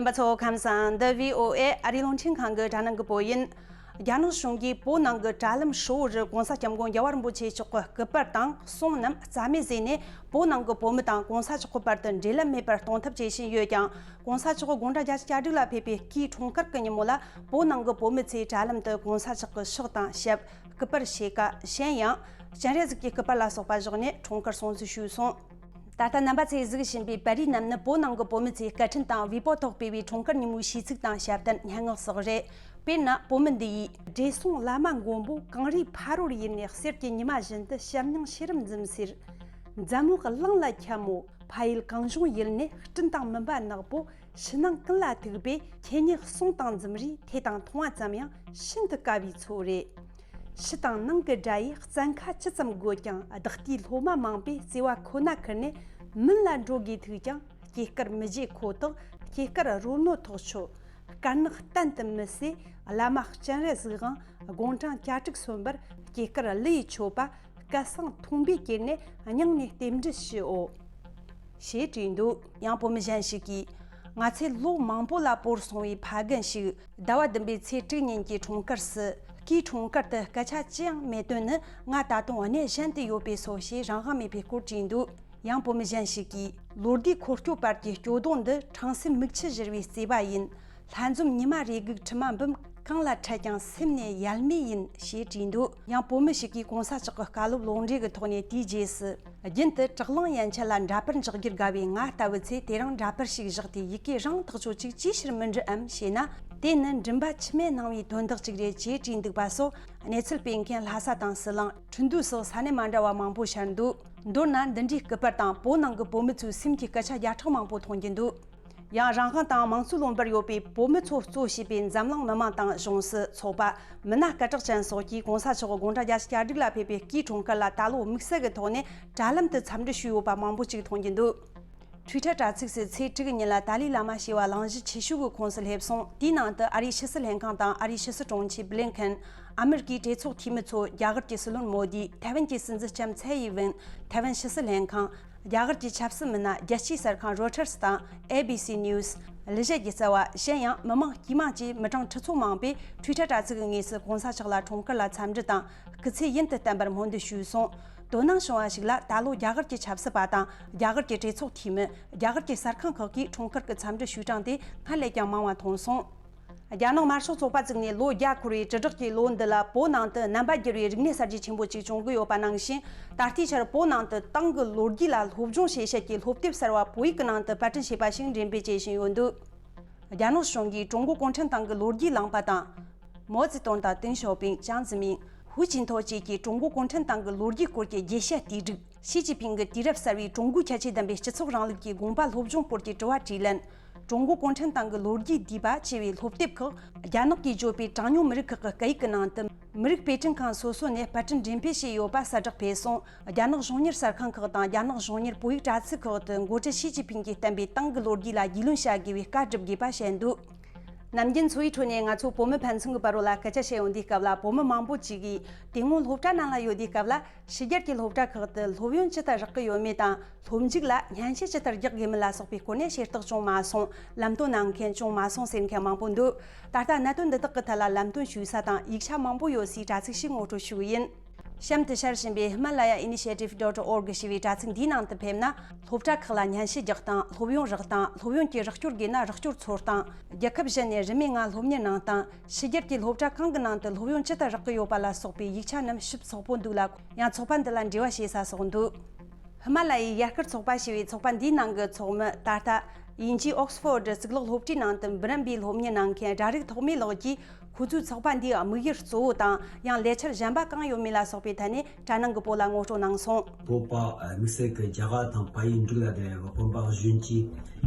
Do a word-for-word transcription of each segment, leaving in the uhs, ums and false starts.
རྣམ་པ་ཚོ་ཁམས་བཟང་། འདི་བྷི་ཨོ་ཨེ་ཨ་རིའི་རླུང་འཕྲིན་ཁང་གི་དྲ་སྣང་གི་བོད་ཡིན། རྒྱ་ནག་གཞུང་གིས་བོད་ནང་གི་དྲ་ལམ་ཧྲིལ་བོ་རུ་༸གོང་ས་༸སྐྱབས་མགོན་རྒྱལ་བ་རིན་པོ་ཆེ་མཆོག་གི་སྐུ་པར་དང་གསུང་རྣམས་རྩ་མེད་བཟོས་ནས། བོད་ནང་གི་བོད་མི་དང་༸གོང་ས་མཆོག་གི་བར་དུ་འབྲེལ་ལམ་མེད་པར་གཏོང་ཐབས་བྱེད་བཞིན་ཡོད་ཀྱང་། ༸གོང་ས་མཆོག་དགུང་གྲངས་བརྒྱད་ཅུ་གྱ་དྲུག་ལ་ཕེབས་པའི་སྐུའི་འཁྲུངས་སྐར་གྱི་ཉིན་མོ་ལ་བོད་ནང་གི་བོད་མི་ཚོས་དྲ་ལམ་དུ་༸གོང་ས་མཆོག་གི་ཕྱག་དང་ཞབས། སྐུ་པར་ཕྱེད་ཀ། གཞན་ཡང་། སྤྱན་རས་གཟིགས་ཀྱི་སྐུ་པར་ལ་སོགས་པ་བཞག་ནས་འཁྲུངས་སྐར་སྲུང་བརྩི་ཞུས་སོང་། ད་ལྟ་རྣམ་པ་ཚོས་གཟིགས་བཞིན་པའི་པར་རིས་རྣམས་ནི་བོད་ནང་གི་བོད་མི་ཚོས་སྐད་འཕྲིན་དང་ཝེ་པོ་ཐོག་སྤེལ་བའི་འཁྲུངས་སྐར་ཉིན་མོའི་ཤིས་ཚིག་དང་ཞབས་བརྟན་སྙན་ངག་སོགས་རེད། དཔེར་ན། བོད་མི་འདི་ཡིས། བགྲེས་སོང་བླ་མ་མགོན་པོ་གངས་རིའི་ཕ་རོལ་ཡུལ་ནས། གསེར་གྱི་ཉི་མ་བཞིན་དུ་ཞབས་སྙིང་ཤེས་རབ་འཛུམ་ཟེར། འཛམ་བུ་གླིང་ལ་ཁྱབ་མོ། ཕ་ཡུལ་གངས་ལྗོངས་ཡུལ་ནས། སྤྲིན་དང་མུན་པ་ནག་པོ། ཕྱི་ནང་ཀུན་ལ་ཐུག་པའི་ཁྱེད་ཉིད་གསུང་དང་འཛུམ་རེ་ཐོས་དང་མཐོང་བ་ཙམ་ཡང་ཤིན་ཏུ་དཀའ་བའི་ཚོད་རེད། ཕྱི་དང་ནང་གི་དགྲ་ཡིས་བཙན་ཁ་ཅི་ཙམ་རྒོད་ཀྱང་། བདག་ལྟའི་སློབ་མ་མང་པོས་བརྩེ་བ་ཁོ་ན་ཁུར་ནས་མུན་ལ་འགྲོ་དགོས་ཐུག་ཀྱང་། སྐྱེས་སྐར་མི་བརྗེད་ཁོ་ཐག་སྐྱེས་སྐར་རོལ་ནོ་ཐག་ཆོད། དཀར་ནག་གཏན་དུ་མི་གསོས། བླ་མ་སྤྱན་རས་གཟིགས་དབང་དགུང་གྲངས་གྱ་དྲུག་སོན་པར་སྐྱེས་སྐར་གླུ་ཡི་མཆོད་པ། སྐད་གསང་མཐོན་པོས་གྱེར་ནས་སྙིང་ནས་རྟེན་འབྲེལ་ཞུའོ། ཞེས་བྲིས་འདུག་ཡང་བོད་མི་གཞན་ཞིག་གིས། ང་ཚོས་ལོ་མང་པོ་ལ་བོར་སོང་བའི་ཕ་རྒན་ཞིག་ཟླ་བ་བདུན་པའི་ཚེས་དྲུག་ཉིན་གྱི་འཁྲུངས་སྐར་སུ། སྐུའི་འཁྲུངས་སྐར་དུ་སྐད་ཆ་ཅི་ཡང་མེད་དོན་ནི། ང་ད་དུང་གནས་གཞན་དུ་ཡོད་པས་སོ། ཞེས་རང་དབང་མེད་པའི་སྐོར་བྲིས་འདུག་ཡང་བོད་མི་གཞན་ཞིག་གིས། ལོ་ཟླའི་འཁོར་སྐྱོད་བར་གྱི་སྐྱོ་གདུང་འདི་ཁྲང་སེམས་མིག་ཆུ་བཞུར་བའི་རྩེད་པ་ཡིན། ལྷ་འཛོམས་ཉི་མ་རེ་སྒུག་དྲི་མ་འབུམ། གང་ལ་འཕྲད་ཀྱང་སེམས་ནས་ཡལ་མེད་ཡིན། ཞེས་བྲིས་འདུག་ཡང་བོད་མི་ཞིག་གིས་༸གོང་ས་མཆོག་གི་བཀའ་སློབ་ལོག་འགྲེལ་གྱི་ཐོག་ནས། དེའི་རྗེས་སུ། རྒྱུན་དུ་བྲག་གླང་ཡན་ཆད་ལ་འདྲ་པར་འཇོག་རྒྱུར་དགའ་བའི་ང་ལྟ་བུ་ཚོས་དེ་རིང་འདྲ་པར་ཞིག་བཞག་སྟེ། ཡི་གེ་རིང་ཐག་ཆོད་ཅིག་ཅིའི་ཕྱིར་མི་འབྲི་འམ་ཞེ་ན། དེ་ནི་མགྲིན་པ་མཆི་མས་སྣང་བའི་དོན་དག་ཅིག་རེད། ཅེས་བྲིས་འདུག་པ་སོགས་གནས་ཚུལ་སྤེལ་མཁན་ལྷ་ས་དང་ཟི་ལིང་། ཁྲིན་ཏུའུ་སོགས་ས་གནས་མ་འདྲ་བ་མང་པོ་ཤར་འདུག་མདོར་ན། འདི་འདྲའི་སྐུ་པར་དང་བོད་ནང་གི་བོད་མི་ཚོའི་སེམས་ཀྱི་སྐད་ཆ་བརྒྱ་ཕྲག་མང་པོ་མཐོང་རྒྱུ་འདུག་ཡང་རང་དབང་དང་དམངས་གཙོའི་ལུང་པར་ཡོད་པའི་བོད་མི་ཚོ་གཙོ་བྱས་པའི་འཛམ་གླིང་མི་མང་དང་གཞུང་སྲིད། ཚོགས་པ། མི་སྣ་སྐད་གྲགས་ཅན་སོགས་ཀྱིས་༸གོང་ས་མཆོག་དགུང་གྲངས་བརྒྱད་ཅུ་གྱ་དྲུག་ལ་ཕེབས་པའི་སྐུའི་འཁྲུངས་སྐར་ལ་ད་ལོ་དམིགས་བསལ་གྱི་ཐོག་ནས་དྲ་ལམ་དུ་འཚམས་འདྲི་ཞུས་ཡོད་པ་མང་པོ་ཅིག་མཐོང་རྒྱུ་འདུག Twitter་དྲ་ཚིགས་སུ་ཚེས་དྲུག་ཉིན་ལ་ཏཱ་ལའི་བླ་མ་ཞེས་པ་གླེང་གཞི་ཆེ་ཤོས་ཀྱི་ཁོངས་སུ་སླེབས་སོང་། དེའི་ནང་དུ་ཨ་རིའི་ཕྱི་སྲིད་ལྷན་ཁང་དང་ཨ་རིའི་ཕྱི་སྲིད་དྲུང་ཆེ་བྷི་ལིན་ཁན། ཨ་མེ་རི་ཀའི་གྲོས་ཚོགས་འཐུས་མི་ཚོ། རྒྱ་གར་གྱི་སྲིད་བློན་མོ་དི། ཐའེ་ཝན་གྱི་སྲིད་འཛིན་ལྕམ་ཚའེ་ཡིན་ཝེན། ཐའེ་ཝན་ཕྱི་སྲིད་ལྷན་ཁང་། རྒྱ་གར་གྱི་ཆབ་སྲིད་མི་སྣ། རྒྱལ་སྤྱིའི་གསར་ཁང་Reuters་དང་A B C News། གླུ་གཞས་ཀྱི་རྩ་བ། གཞན་ཡང་མི་མང་དཀྱུས་མ་བཅས་མི་གྲངས་ཁྲི་ཚོ་མང་པོས་Twitter་དྲ་ཚིགས་ཀྱི་ངོས་སུ་༸གོང་ས་མཆོག་ལ་འཁྲུངས་སྐར་ལ་འཚམས་འདྲི་དང་སྐུ་ཚེ་ཡུན་དུ་བརྟན་པར་སྨོན་འདུན་ཞུས་སོང་། དོ་སྣང་བྱུང་བ་ཞིག་ལ། ད་ལོ་རྒྱ་གར་གྱི་ཆབ་སྲིད་པ་དང་རྒྱ་གར་གྱི་གྲོས་ཚོགས་འཐུས་མི། རྒྱ་གར་གྱི་གསར་ཁང་ཁག་གིས་འཁྲུངས་སྐར་གྱི་འཚམས་འདྲི་ཞུས་གྲངས་དེ་སྔར་ལས་ཀྱང་མང་བ་མཐོང་སོང་། རྒྱ་ནག་དམར་ཤོག་ཚོགས་པ་བཙུགས་ནས་ལོ་བརྒྱ་འཁོར་བའི་དྲིལ་བསྒྲགས་ཀྱི་ལོ་འདི་ལ་བོད་ནང་དུ་རྣམ་པ་འགྱུར་བའི་རིག་གནས་གསར་བརྗེ་ཆེན་པོ་ཅིག་བྱུང་གི་ཡོད་པ་ནང་བཞིན། ད་ལྟའི་ཆར་བོད་ནང་དུ་ཏང་གི་ལོ་རྒྱུས་ལ་སློབ་སྦྱོང་བྱེད་ཆེད་ཀྱི་སློབ་དེབ་གསར་བ་བོད་ཡིག་གི་ནང་དུ་པར་སྐྲུན་བྱས་པ་ཞིག་འགྲེམས་སྤེལ་བྱེད་བཞིན་ཡོད་འདུག་རྒྱ་ནག་གཞུང་གིས་ཀྲུང་གོ་གུང་ཁྲན་ཏང་གི་ལོ་རྒྱུས་བླངས་པ་དང་། མའོ་ཙེ་ཏུང་དང་ཏེང་ཞའོ་ཕིང་། ཅང་ཙེ་མིན། ཧུའུ་ཅིན་ཐའོ་བཅས་ཀྱི་ཀྲུང་གོ་གུང་ཁྲན་ཏང་གི་ལོ་རྒྱུས་སྐོར་གྱི་རྒྱས་བཤད་དེ་བསྒྲིགས། ཞི་ཅིན་ཕིང་གི་དུས་རབས་གསར་བའི་ཀྲུང་གོའི་ཁྱད་ཆོས་ལྡན་པའི་སྤྱི་ཚོགས་རིང་ལུགས་ཀྱི་དགོངས་པ་སློབ་སྦྱོང་སྐོར་གྱི་དྲི་བ་དྲིས་ལན། ཀྲུང་གོ་གུང་ཁྲན་ཏང་གི་ལོ་རྒྱུས་བསྡུས་པ་ཅེས་པའི་སློབ་དེབ་ཁག་རྒྱ་ནག་གིས་བརྗོད་པའི་གྲངས་ཉུང་མི་རིགས་ཁག་གི་སྐད་ཡིག་གི་ནང་དུ། མི་རིགས་དཔེ་སྐྲུན་ཁང་སོ་སོ་ནས་པར་སྐྲུན་འགྲེམས་སྤེལ་བྱས་ཡོད་པ་གསལ་བསྒྲགས་ཕེབས་སོང་། རྒྱ་ནག་གཞུང་གཉེར་གསར་ཁང་ཁག་དང་རྒྱ་ནག་གཞུང་གཉེར་བོད་ཡིག་དྲ་ཚིགས་ཁག་ཏུ་འགོ་ཁྲིད་ཞི་ཅིན་ཕིང་གིས་བསྟན་པའི་ཏང་གི་ལོ་རྒྱུས་ལ་རྒྱུས་ལོན་བྱ་དགོས་པའི་བཀའ་སྒྲུབ་དགོས་པ་བཤད་འདུག་ནམ་རྒྱུན་འཚོ་བའི་ཁྲོད་ནས་ང་ཚོ་བོད་མི་ཕན་ཚུན་གྱི་བར་རོ་ལ་སྐད་ཆ་བཤད་ཡོང་དུས་སྐབས་ལ། བོད་མི་མང་པོ་ཅིག་གིས་དེ་སྔོན་སློབ་གྲྭ་ནང་ལ་ཡོད་དུས་སྐབས་ལ། ཕྱི་རྒྱལ་གྱི་སློབ་གྲྭ་ཁག་ཏུ་སློབ་ཡོན་ཇི་ལྟར་རག་གི་ཡོད་མེད་དང་། སློབ་མཇུག་ལ་སྙན་ཞུ་ཇི་ལྟར་རྒྱག་དགོས་མིན་ལ་སོགས་པའི་སྐོར་ནས་ཤེས་རྟོགས་བྱུང་མ་སོང་། ལམ་སྟོན་གནང་མཁན་བྱུང་མ་སོང་ཟེར་མཁན་མང་པོ་འདུག་ད་ལྟ་གནད་དོན་འདི་དག་གི་ཐད་ལ་ལམ་སྟོན་ཞུ་ས་དང་ཡིག་ཆ་མང་པོ་ཡོད་སའི་དྲ་ཚིགས་ཤིག་ངོ་སྤྲོད་ཞུ་གི་ཡིན། གཤམ་དུ་ཤར་བཞིན་པའི་Himalaya Initiative dot org ཞེས་པའི་དྲ་ཚིགས་འདིའི་ནང་དུ་ཕེབས་ན། སློབ་གྲྭ་ཁག་ལ་སྙན་ཞུ་རྒྱག་སྟངས། སློབ་ཡོན་རག་སྟངས། སློབ་ཡོན་གྱི་རོགས་སྐྱོར་དགོས་ན་རོགས་སྐྱོར་འཚོལ་སྟངས། རྒྱལ་ཁབ་གཞན་ནས་རིན་མེད་ངང་སློབ་གཉེར་གནང་སྟངས། ཕྱི་རྒྱལ་གྱི་སློབ་གྲྭ་གང་གི་ནང་དུ་སློབ་ཡོན་ཇི་ལྟར་རག་གི་ཡོད་པ་ལ་སོགས་པའི་ཡིག་ཆ་རྣམས་ཞིབ་ཚགས་པོ་འདུག་ལ། ཡང་ཚོགས་པ་འདི་ལ་འབྲེལ་བ་བྱེད་ས་སོགས་འདུག་ཧི་མ་ལ་ཡའི་ཡར་སྐུལ་ཚོགས་པ་ཞེས་པའི་ཚོགས་པ་འདིའི་ནང་གི་ཚོགས་མི། ད་ལྟ་དབྱིན་ཇིའི་Oxford་གཙུག་ལག་སློབ་གྲྭའི་ནང་དུ་འབུམ་རམས་པའི་སློབ་གཉེར་གནང་མཁན་སྒྲ་རིག་ཐོགས་མེད་ལགས་ཀྱིས། ཁོ་ཚོའི་ཚོགས་པ་འདིའི་དམིགས་ཡུལ་གཙོ་བོ་དང་། ཡང་ལས་འཆར་གཞན་པ་གང་ཡོད་མེད་ལ་སོགས་པའི་ཐད་ནས་དྲ་སྣང་གི་བོད་ལ་ངོ་སྤྲོད་གནང་སོང་། བོད་པ་དམིགས་བསལ་གྱི་རྒྱ་གར་དང་བལ་ཡུལ་འབྲུག་ལ་བསྡད་ཡོད་པའི་བོད་པ་གཞོན་སྐྱེས་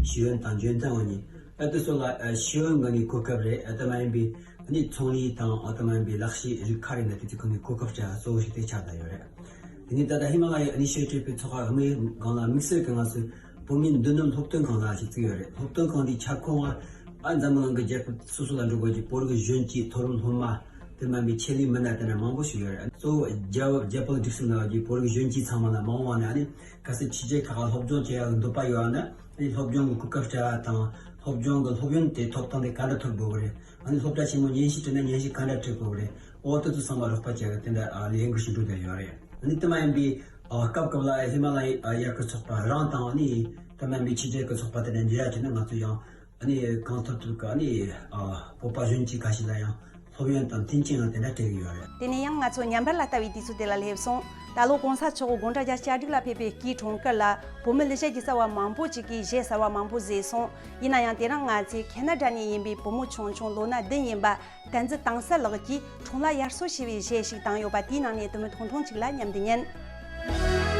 ཤེས་ཡོན་དང་འཇོན་ཐང་ཡོད་ནི། ཨ་དེ་ཚོ་ལ་ཨ་ཤེས་ཡོན་གྱི་ནི་གོ་སྐབས་རེད། ཨ་དེ་མ་ཡིན་པའི་ཨ་ནི་ཚོང་ལས་དང་། ཨ་དེ་མ་ཡིན་པའི་ལག་ཤེས་རིགས་ཁག་རེད་ན། དེ་ཚོ་གི་ནི་གོ་སྐབས་ཅིག་གཙོ་བོ་ཞིག་དེ་ཆགས་བསྡད་ཡོད་རེད། དེ་ནི་ད་ལྟ་ཧི་མ་ལ་ཡའི་ཨི་ནི་ཤི་ཡེ་ཊིབ་ཀྱི་ཚོགས་པ་དམིགས་སྒང་ལ་དམིགས་བསལ་གྱི་ང་ཚོས་བོད་མིའི་མདུན་ལམ་སློབ་སྟོན་ཁང་ལ་ཞིག་བཙུགས་ཡོད་རེད། སློབ་སྟོན་ཁང་འདིའི་ཁྱབ་ཁོངས་ཨ་འཛམ་གླིང་གི་རྒྱལ་ཁབ་སོ་སོ་ལ་འགྲོ་དགོས་ཀྱི་བོད་རིགས་གཞོན་སྐྱེས། མཐོ་རིམ་སློབ་མ། དེ་མ་ཡིན་པའི་ཆེད་ལས་མི་སྣ་དེ་འདྲ་མང་པོ་ཞིག་ཡོད་རེད། གཙོ་བོ་རྒྱ་རྒྱ་བལ་འབྲུག་གསུམ་ནང་གི་བོད་རིགས་གཞོན་སྐྱེས་ཚང་མ་ལ་མ་འོངས་པ་ནས་ཨ་ནི་གལ་སྲིད་ཕྱི་རྒྱལ་ཁག་ལ་སློབ་སྦྱོང་བྱེད་ཡག་གི་འདོད་པ་ཡོད་ན། ཨ་ནི་སློབ་སྦྱོང་གི་གོ་སྐབས་སྤྲད་ཡག་དང་། སློབ་སྦྱོང་གི་སློབ་ཡོན་དེ་ཐོབ་སྟངས་དེ་ག་འདྲ་ཐོབ་དགོས་ཀྱི་རེད། ཨ་ནི་སློབ་གྲྭ་ཆེན་མོ་མཉེན་ཆས་སྤྲད་ན་མཉེན་ཆས་ག་འདྲ་སྤྲད་དགོས་ཀྱི་རེད། འོ་དེ་ཚོ་ཚང་མ་རོགས་པ་བྱས་ཀྱི་དེ་འདྲ་ཨ་ལས་འགུལ་ཞིག་འགྲོ་བསྡད་ཡོད་རེད། ཨ་ནི་དེ་མ་ཡིན་པའི་ཨ་སྐབས་སྐབས་ལ་ཧི་མ་ལ་ཡའི་ཡར་སྐུལ་ཚོགས་པ་རང་དང་ཨ་ནི་དེ་མ་ཡིན་པའི་ཕྱི་རྒྱལ་གྱི་ཚོགས་པ་དེ་འདྲ་འབྲེལ་ཡ་བྱས་ན་ང་ཚོ་ཡང་ཨ་ནི་གང་ཐུབ་ཐུབ་ཀྱི་ཨ་ནི་ཨ་བོད་པ་གཞོན་སྐྱེས་ཁ་ཤས་ལ་ཡང་སློབ་ཡོན་དང་མཐུན་རྐྱེན་ཡང་དེ་འདྲ་སྤྲད་ཀྱི་ཡོད་རེད། དེ་ནས་ཡང་ང་ཚོ་ཉམས་པར་ལ་ལྟ་བའི་དུས་ཚོད་དེ་ལ་སླེབས་སོང་། ད་ལོ་གོང་ས་མཆོག་དགུང་གྲངས་བརྒྱད་ཅུ་གྱ་དྲུག་ལ་ཕེབས་པའི་སྐུའི་འཁྲུངས་སྐར་ལ་བོད་མི་ལས་བྱེད་ཀྱི་གསར་བ་མང་པོ་ཅིག་གིས་གཞས་གསར་བ་མང་པོ་བཟོས་སོང་། ཡིན་ན་ཡང་དེ་རིང་ང་ཚོས་ཁེ་ན་ཌ་ནས་ཡིན་པའི་བུ་མོ་ཆུང་ཆུང་ལོ་ན་བདུན་ཡིན་པ་བསྟན་འཛིན་དྭངས་གསལ་ལགས་ཀྱིས་འཁྲུངས་ལྷ་ཡར་གསོ་བྱས་པའི་གཞས་ཤིག་བཏང་ཡོད་པ། དེའི་ནང་ནས་དུ་མི་ཐུང་ཐུང་ཅིག་ལ་མཉམ་དུ་ཉན། ཐེངས་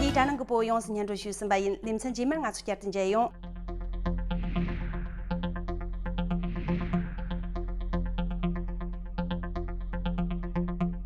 འདིའི་དྲ་ནང་གི་བོད་ཡོངས་སུ་སྙན་སྒྲོན་ཞུས་ཟིན་པ་ཡིན། ལེ་ཚན་རྗེས་མར་ང་ཚོ་བསྐྱར་དུ་མཇལ་ཡོང་།